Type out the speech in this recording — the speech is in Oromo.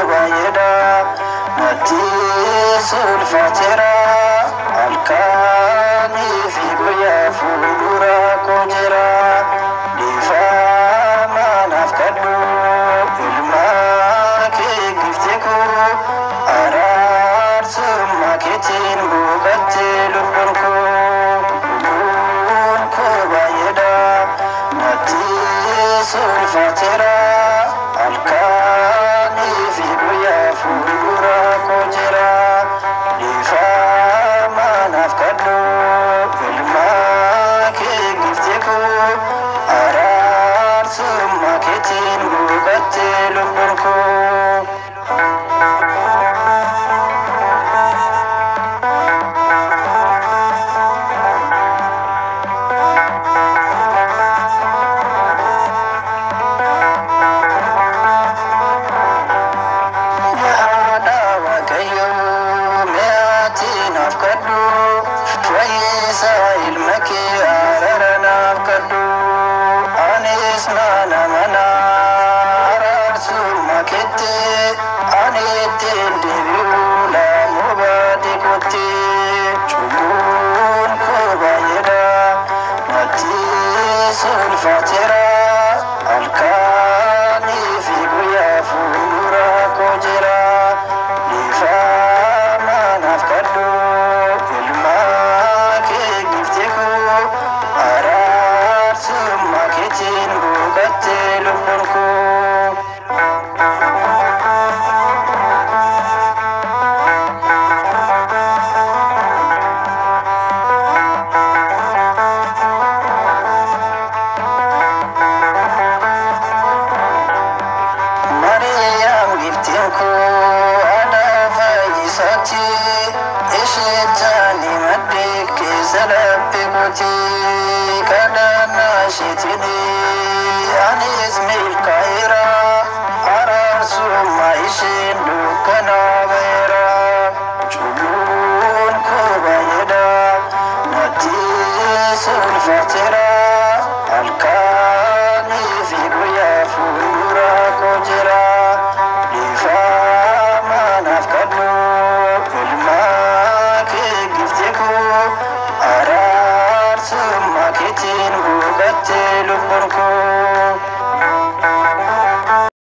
koo baay'eedha, natti sulfateera. Halkanii fi guyyaa fuuldura koo jira. Dhiifama naaf kadhu, ilma kee gifti koo, araarsummaa keetiin boqotte lubbuun koo. Lubbuun koo baay'eedha, natti sulfateera. Halkanii fi guyyaa fuuldura koo jira. Dhiifama naaf kadhu, ilma kee gifti koo, araarsummaa keetiin boqotte lubbuun koo. Yaada Waaqayyoo, mi'aatti naaf kadhu, fayyisaa ilma kee araara naaf kadhu. Anis mana mana araarsummaa keetti, ani ittiin deebi'u laamuu baadii kootti. Cubbuun koo baay'eedha, natti sulfateera. Halkanii fi guyyaa fuuldura koo jira. Dhiifama naaf kadhu, ilma kee gifti koo, araarsummaa keetiin boqotte lubbuun koo. Maariyaam giftiin koo haadha fayyisaati, isheetaan madde keessa laphee kooti. Kadhannaa isheetiin